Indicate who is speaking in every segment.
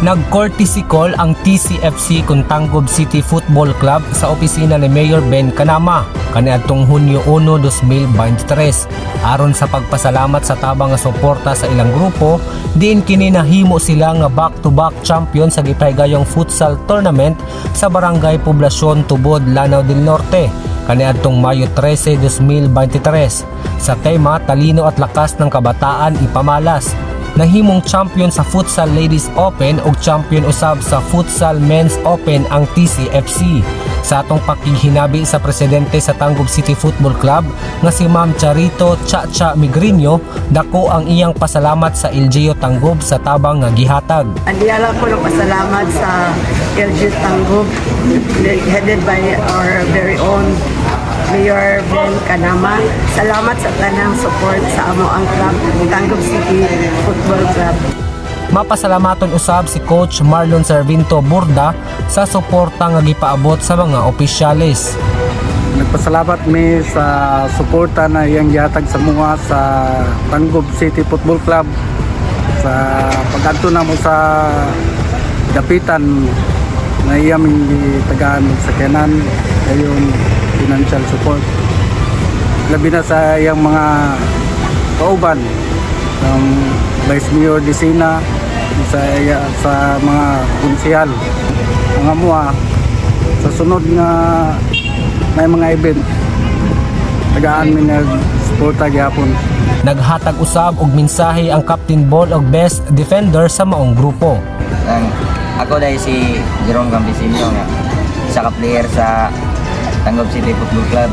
Speaker 1: Nag-courtesy call ang TCFC kun Tanggob City Football Club sa opisina ni Mayor Ben Canama kaniadtong Hunyo 1, 2023 aron sa pagpasalamat sa tabang nga suporta sa ilang grupo, diin kini nahimo sila nga back-to-back champion sa gipahigayong futsal tournament sa Barangay Poblasyon, Tubod, Lanao del Norte kaniadtong Mayo 13, 2023 sa tema "Talino at Lakas ng Kabataan Ipamalas". Nahimong champion sa Futsal Ladies Open ug champion usab sa Futsal Men's Open ang TCFC. Sa atong pakighinabi sa presidente sa Tanggob City Football Club nga si Ma'am Charito Chacha Migrinio, dako ang iyang pasalamat sa LGU Tanggob sa tabang nga gihatag.
Speaker 2: Andiyala ko ng pasalamat sa LGU Tangub, headed by our very own Mayor Ben Canama. Salamat sa tanang support sa amoang club, Tangub City Football Club.
Speaker 1: Mapasalamaton usab si Coach Marlon Servinto Burda sa suporta nga gipaabot sa mga opisyales.
Speaker 3: Nagpasalamat mi sa suporta na iyang gihatag sa mga sa Tanggob City Football Club sa pag-adto namo sa dapitan na iya ming gitagaan og sakyanan, yung financial support, labi na sa iyang mga kauban, ang Vice Mayor Dicina, sa mga konsehal, mga mua. Sa sunod nga may mga event, tagaan mi nag suporta gyapon.
Speaker 1: Naghatag usab og mensahe ang captain ball og best defender sa maong grupo.
Speaker 4: Ang ako dahil si Jerome Gambisinio nga isa ka player sa Tanggob City Football Club.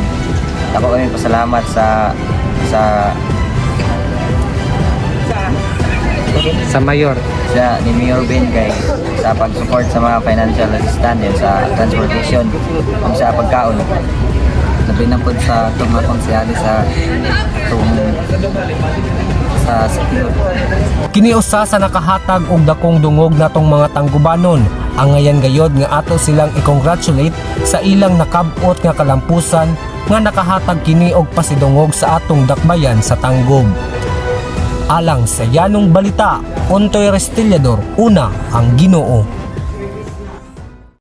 Speaker 4: Ako kami pasalamat sa
Speaker 5: Sa mayor.
Speaker 4: Sa ni Mayor Ben kay sa pag-support sa mga financial assistance and sa transportation ug sa pagkaon.
Speaker 5: Labi na pod sa itong mga konsehales sa itong sa secure.
Speaker 1: Kini usa sa nakahatag og dakong dungog natong mga Tanggubanon. Angayan gayod nga ato silang i-congratulate sa ilang nakab-ot nga kalampusan nga nakahatag kini og pasidungog sa atong dakbayan sa Tanggob. Alang sa Yanong Balita, Ontoy Restillador, una ang Ginoo.